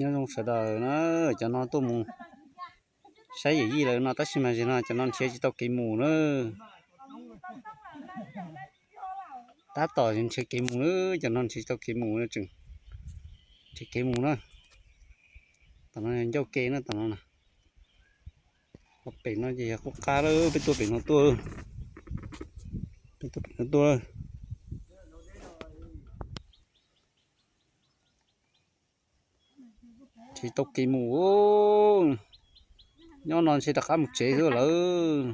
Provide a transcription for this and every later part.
Nyob zoo sawv daws na, cov no tuaj mus saib yawm yij lawv no tab sis mas zaum no cov no nrhiav tsis tau kev mus na. Tab tom nrhiav kev mus na, cov no nrhiav tsis tau kev mus, tseem nrhiav kev mus na. Tom no ncauj ke na, tom no na. Ho pem no ces yog qub qab lawm, peb tuaj pem no tuaj, peb tuaj pem no tuaj. Tsis tau kev mus, nyob no ntshe rov qab mus tsev xwb lawm.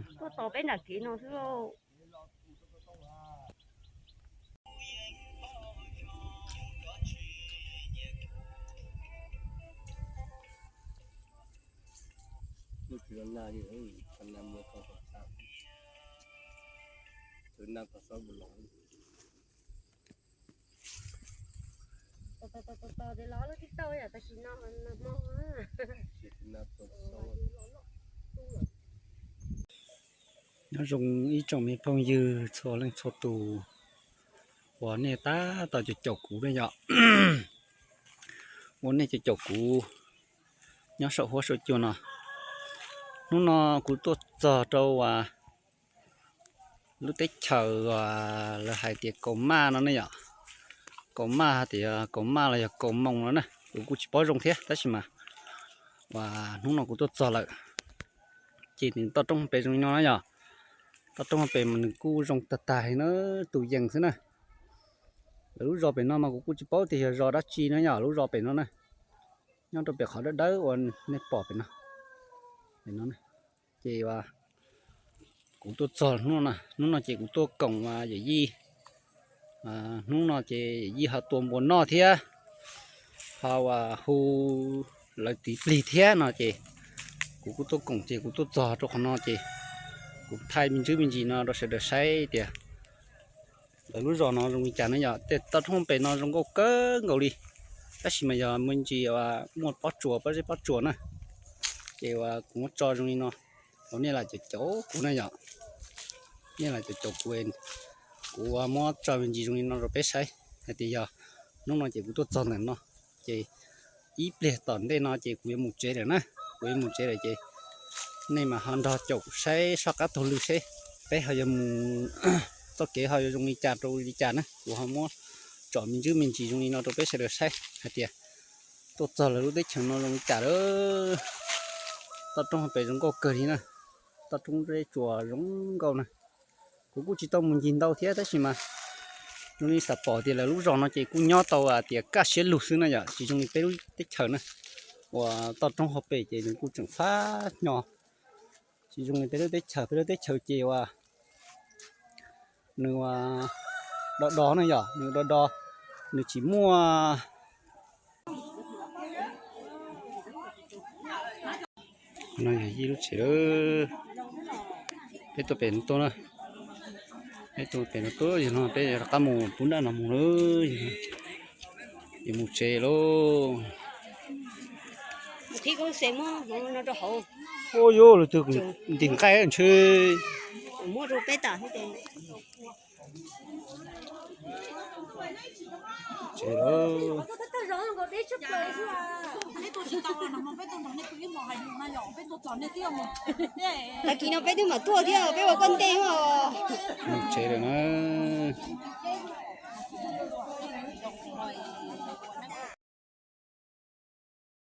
Nyob zoo ib tsoom me phooj ywg txhua leej txhua tus uas nej tab tom caum caum kuv ne yom. Uas nej caum caum kuv nyob saum huab saum cua no. Hnub no kuv tuaj txog rau uas lub teb chaws uas lawv hais tias Kaus Maj no ne yom. Kaus Maj hais tias Kaus Maj los yog Kaus Moos no na, kuv kuj tsis paub zoo thiab tab sis mas uas hnub no kuv tuaj txog lawm. Ces nws toj roob pem zoo li no na yom. Toj roob pem mas nws kuj zoo tag tag li na, tus yees xwb na. Lawv lub zos pem no mas kuv kuj tsis paub tias yog zos dab tsi na yom, lub zos pem no na. Nyob rau pem qhov dawb dawb uas nej pom pem no, pem no. Ces uas kuv tuaj txog hnub no, hnub no ces kuv tuaj koom uas yawm yij, hnub no ces yawm yij ho tua npua noj thiab ho uas hu lawv tiv plig thiab no ces kuv kuj tuaj koom ces kuv tuaj txog rau qhov no ces kuv thaij me ntsis me ntsis no rau sawv daws saib tias lawv lub zos no zoo li cas na yom. Tej toj roob pem no zoo nkauj kawg nkaus li, tab sis mas yog me ntsis uas muaj pob tsuas, pob zeb pob tsuas na, ces uas kuv muab tso zoo li no rau nej lam caum caum kuv na yom. Nej lam caum caum kuv, kuv muab tso me ntsis zoo li no rau peb saib hais tias yog hnub no ces kuv tuaj txog ntawm no ces ib pliag tom ntej no ces kuv yuav mus tsev lawm na. Kuv yuav mus tsev lawm ces nej mas ho nrog caum saib soj qab taug lw seb peb ho yuav mus, txoj kev ho yuav zoo li cas rau li cas na. Kuv ho muab tsom me ntsis me ntsis zoo li no rau peb sawv daws saib hais tias tuaj txog lawv lub teb chaws no zoo li cas lawm. Toj roob pem zoo nkauj kawg li na, toj roob zeb tsuas zoo nkauj na. Kuv kuj tsis tau mus ncig ntau thiab tab sis mas zoo li xam pom tias lawv lub zos no ces kuj nyob tau tias kaj siab lug xwb na yom, tsis zoo li peb lub teb chaws na, uas toj roob hauv pes ces nws kuj tseem fab hnyo, tsis zoo li peb lub teb chaws. Peb lub teb chaws ces uas nws uas do do na yom, nws do do, nws tsis muaj. No yog yij lub tsev lawm, peb tuaj pem no tuaj na, peb tuaj pem no tuaj, yog no peb rov qab mus pub nraj no mus lawm, yuav mus tsev lauj. Ua yuav lawv tus ntim nqaij ntshe. Tsev lawm. Tag kis no peb twb mam tuaj thiab, peb ua koj ntej os. Mus tsev lawm na.